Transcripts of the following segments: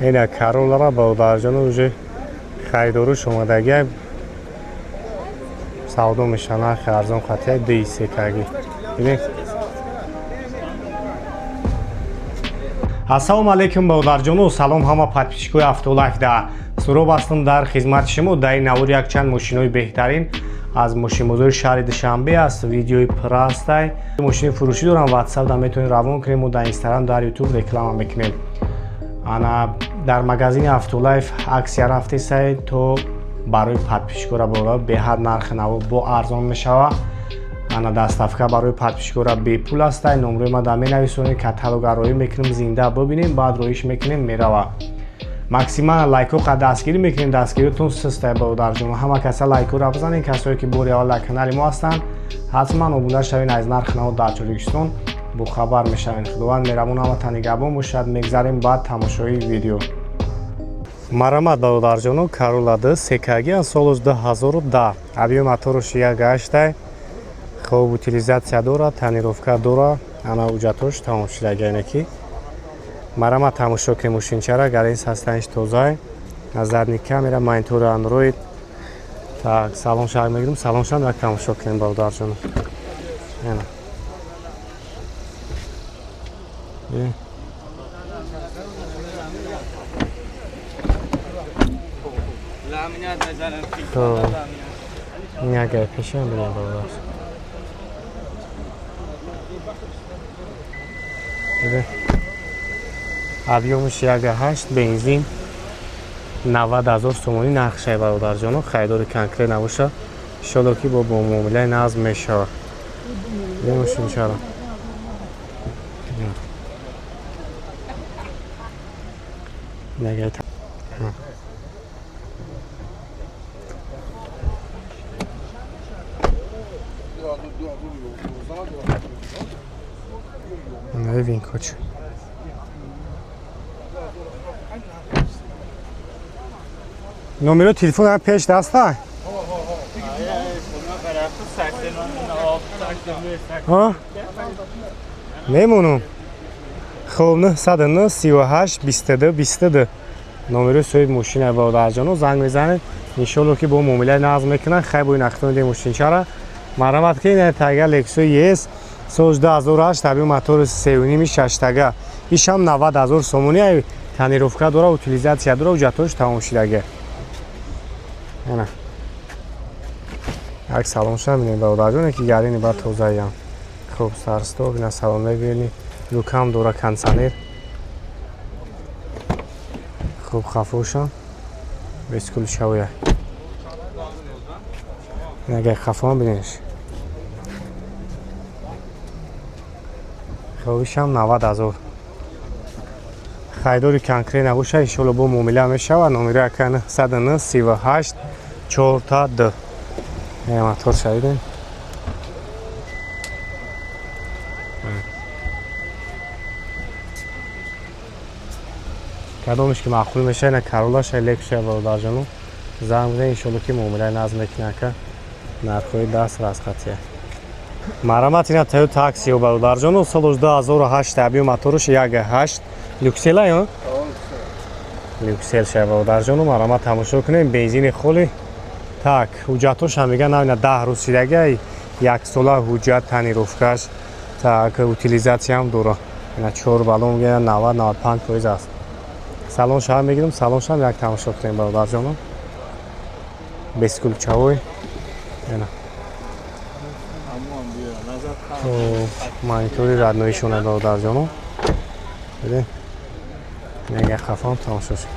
Ина Короллара, бародарҷоно, уже харидоруш омадагия, савдо меша, нархи арзон хатия, дуи секагӣ. Бинед. Ассалому алайкум, бародарҷоно, салом ҳама подписчикои Автолайф. Да Суроб ҳастам дар хизмати шумо. Дар ин навор якчанд мошинои беҳтарин аз мошинбозори шаҳри Душанбе аст. Видеои пурра ҳастай. Мошини фурӯшӣ дорам, Ватсап да метавонед равон кунем, мо дар Инстаграм, дар Ютуб реклама мекунем. Ана, дар магазини Автолайф акция рафтесай, то барои подписчикора бора беҳад нархи наво бо арзон мешава. Ана, доставка барои подписчикора бепул ҳастай. Номрои ма да менависонед, каталога роӣ мекунем, зинда бибинем, баъд роиш мекунем, мерава. Максимально лайкҳо қа дастгирӣ мекунем, дастгиритон систай, бародарҷон. Ҳама каса лайкҳоро бизанед. Касое ки бори аввал дар канали мо ҳастанд, ҳатман обуна шавед, аз нархи наво дар Тоҷикистон бохабар мешавед. Худованд меҳрабон, ҳаматан нигаҳбон бошад. Мегзарем баъд тамошои видео. Марамат, бародарҷоно, Карола д секаги аз соли 2010, объём моторуш як ҳаштай. Хоб, утилизация дора, тонировка дора, ана ҳуҷҷатош тамом шудагине ки марама. Тамошо кунем мошинчара, гарин состояниш тозай, задний камера, монитори Андроид. Так, салон шак мегирем, салон шам як тамошо кунем, бародарҷоно. Ана. Е. Хоб, ин пешам бинем, бародар. Диде? Объёмаш 1,8, бензин, 90 000 сомонӣ нархшай, бародарҷоно. Харидори конкрет набоша, иншолло ки бо муомилаи нағз мешавад. Бин мошинчаро. Нагай. Бибин коч. Номеро телефон ҳам пеш даста? Ҳа? Мемонум. Хоб, 909 38 22 22 номерои соҳиби мошина, бародарҷоно, занг мезанед, иншолло ки бо муомилаи нағз мекунанд. Хай, бо ин ахтони мошинчара марамат ки ина тага Лексуи ЕС соли 2008, объём мотори сеюними шаштага, ишам 90 000 сомонӣ, тонировка дора, утилизация дора, ҳуҷҷатҳош тамом шудага. Ана, як салонша бинед, бародарҷоне, ки гарини ба тозаям. Хуб, старт-стоп, ина салон мебинӣ, люкам дора, кондиционер. Хуб, хафошам бесключевая. Агар хафон бинеш. Хобишам 90 000. Харидори конкрет набоша, иншолло бо муомила мешавад. Номери ака 909 38 4 д. Мотор шавидем. Кадомеш ки маъқул меша, ина Каролаша, Лексуя, бародарҷоно, занг бизанед, иншолло ки муомилаи нағз мекунад ака, нархҳои даст расхатия. Марамат, ина Тойота Аксио, бародарҷоно, соли 2008, объём моторуш 1,8, Люксела ё Люксел ша, бародарҷоно, марамат тамошо кунем, бензини холи. Так, ҳуҷҷатҳошам меган навина 10 рӯз шидага, яксола ҳуҷҷат, тонировкаш. Так, утилизатсиям дора. Ина чор баллон, 90 95% аст. Салон шаҳр мегирем, салон шам як тамошо кунем, бародарҷоно. Бесключевой. Ина. Монитори родноишона, бародарҷоно. Бибин. Мега хафам тамошо шуд.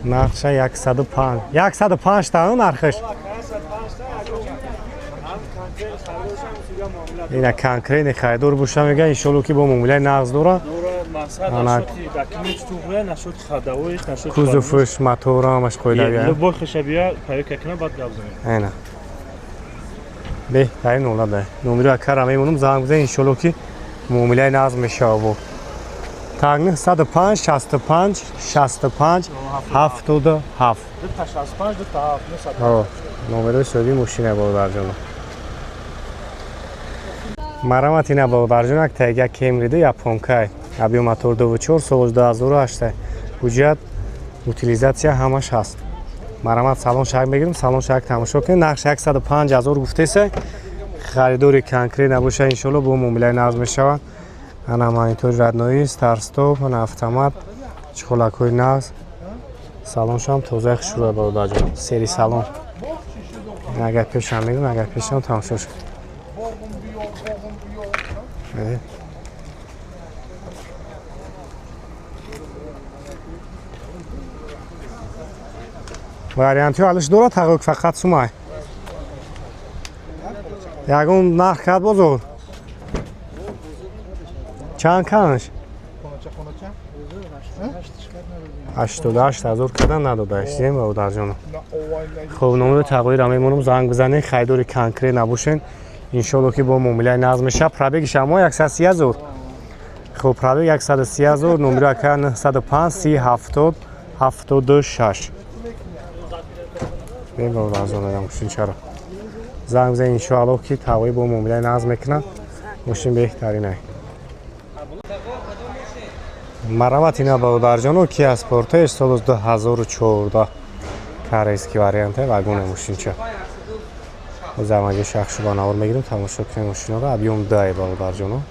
Нархша 105. 105 та нархаш. Ина конкретный харидор боша, мега, иншолло ки бо муомилаи нағз дора. Кузовш, мотора ҳамаш қоидавия. Ина беҳтарин ҳолат. Номеро акара мемонам, занг бизан, иншолло ки муомилаи нағз мешава. Бо так 905 65 65 77 номерои соҳиби мошина, бародарҷоно. Марамат, ина бародарҷон, як тайга Кемри ду японкай, объём мотор 2,4, соли 2008, ҳуҷҷат, утилизация ҳамаш ҳаст. Марамат, салон шак мегирем, салон шак тамошо кунед. Нархш 105 ҳазор гуфтеса, харидори конкрет набоша, иншоалло бо муомилаи нағз мешавад. Ана монитори родной, старт-стоп, ана автомат, чехолакҳои нағз, салоншам тозаи хушрӯя, бародарҷон, сери салон. Агар пешам мегирем, агар пешам тамошо шуд. Э. Вариантҳо алиш дорад, тағйир фақат сумай. Ягон нарх кард бозор? Чанд канш? 88 ҳазор кардан надодаистем, бародарҷоно. Хоб, номери тағйира мемонам, занг бизанед, харидори конкрет набошен, иншоалло ки бо муомилаи нағз мешавад. Пробеги шамо 130 ҳазор. Хоб, пробег 130 ҳазор, номери ака 905 30 70 76. Бебародарҷоно, мошинчаро занг бизанед, иншоалло ки тағйир бо муомилаи нағз мекунад. Мошин беҳтаринай. Марамат, ина бародарҷоно, Киа Спортеж соли 2014, корейский варианте, вагоне мошинча. Замаги шахшу ба навор мегирем, тамошо кунем мошиноро. Объём дай, бародарҷоно.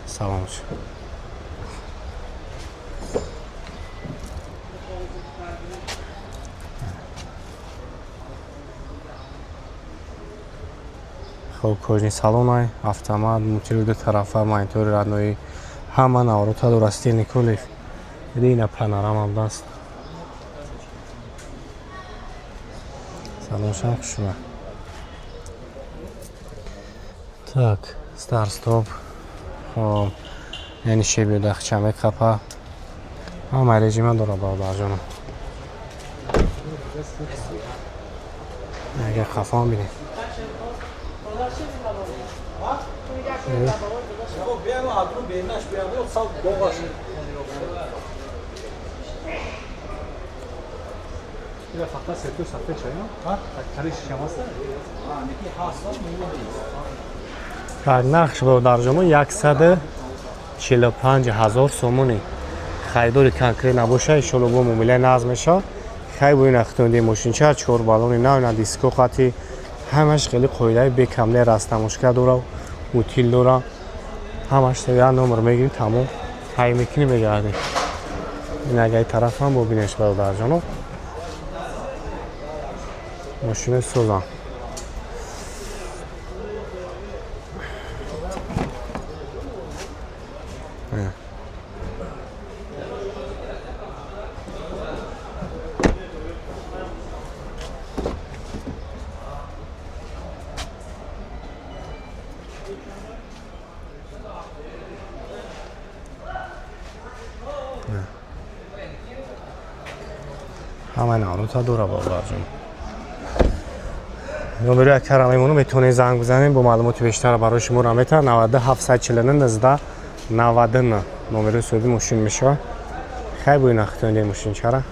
Салом. Хоб, кожаный салонай, автомат, мультируль ду тарафа, монитори родной, ҳама наворота дорад, стильный кулиф. Диди, ина панорамам даст. Салоншам хушума. Так, старт стоп. Хоб, яъни шебиё дахча мекапа. Ҳама режима дорад, бародарҷонам. Агар хафон бинед. Фақат сету сафед чая? Кариш шамаста? Так, нархш, бародарҷоно, 145 ҳазор сомонӣ. Харидори конкрет набоша, иншоалло бо муомилаи нағз мешавад. Хай, бо ин ахтонди мошинча, чор баллони нав, ина диско хати, ҳамаш хеле қоидаи бекамле, растамошка дора, утил дора, ҳамаш. Я номер мегирӣ, тамом, ҳай мекунӣ, мегардӣ. Ин агаи тарафам бобинеш, бародарҷоно, мошинои созам. Ҳамаи наврота дора, бародарҷон. Номери акара мемонам, метавонед занг бизанед, бо маълумоти бештар барои шумо рамета. 92 749 19 99 номери соҳиби мошин мешавад. Хай, бо ин ахтонди мошинчара.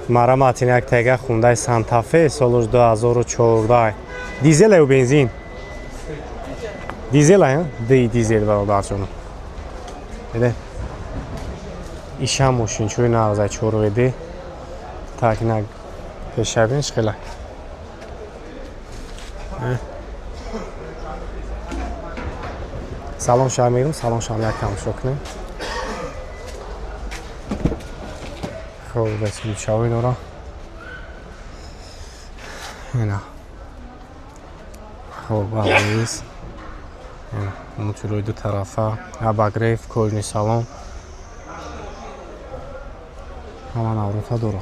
Марамат, ин як тега Хундай Сантафе соли 2014, дизел ё бензин? Дизел, а ди дизел, бародарҷон. Диде, ишам мошинчои нағза, чорведи. Так, ина пешабинш хела. Салон шаҳр мегирем, салон шаҳр як тамошо кунем. Хоб, бесключевой дора. Ина, хоб, авис, мультируль ду тарафа, обогрев, кожаный салон, ҳама наврота дора.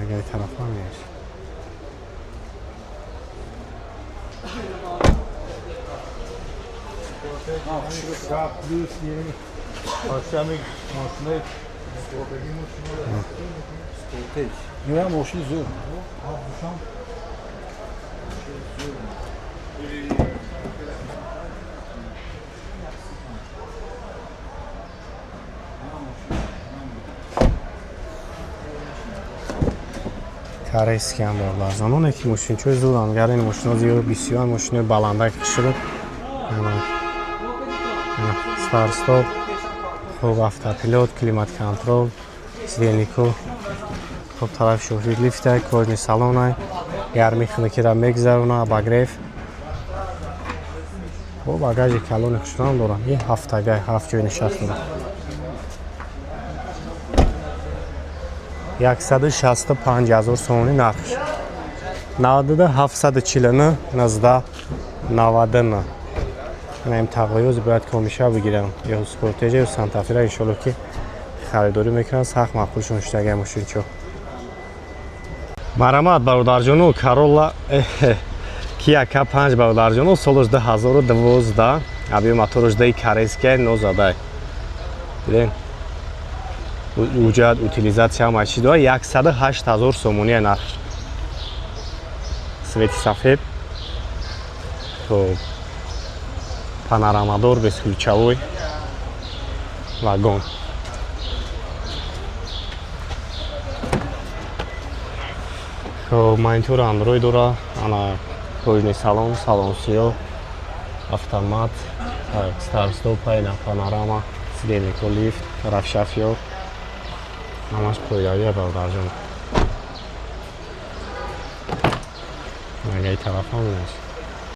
Агари тарафа меаш. Плюс мошинаи Ина мошин зур. Корейскиам, бародарҷононе, ки мошинчои зуранд. Гар ин мошино зиёд, бисёр мошинои баландак шуд. Старт-стоп, хуб, автопилот, климат контроль, сиденье ко. Хуб, тарафи шофир лифтай, кожаный салонай, гарми хунукиро мегузарона, обогрев. Хуб, багажи калони хушрам дорам. И ҳафтагай, ҳафт ҷои нишаст дорам. 165 000 сомонӣ нархш. 92 749 19 99. Ин тағоёз бояд комиша бигирам, ё Спортежа, ё Сантафера. Иншолло, ки харидорӣ мекунам. Сахт маъқулшон шудагай мошинчо. Марамат, бародарҷону, Каролла, Кия К5, бародарҷону, солаш 2012, объём мотораш даи, корейская, нозадай. Диден, уҷад, утилизация, ҳама чиз дора. 108 000 сомония нарх. Цвети сафед. Хуб, панорамадор, бесключевой, вагон. Хуб, монитори Андроид дора. Ана кожаный салон, салон сиёҳ, автомат, старт-стоп, ина панорама, сиденье ко, лифт, тараф шофёр, ҳамаш қоидавия, бародарҷон. Агаи тарафам инаш.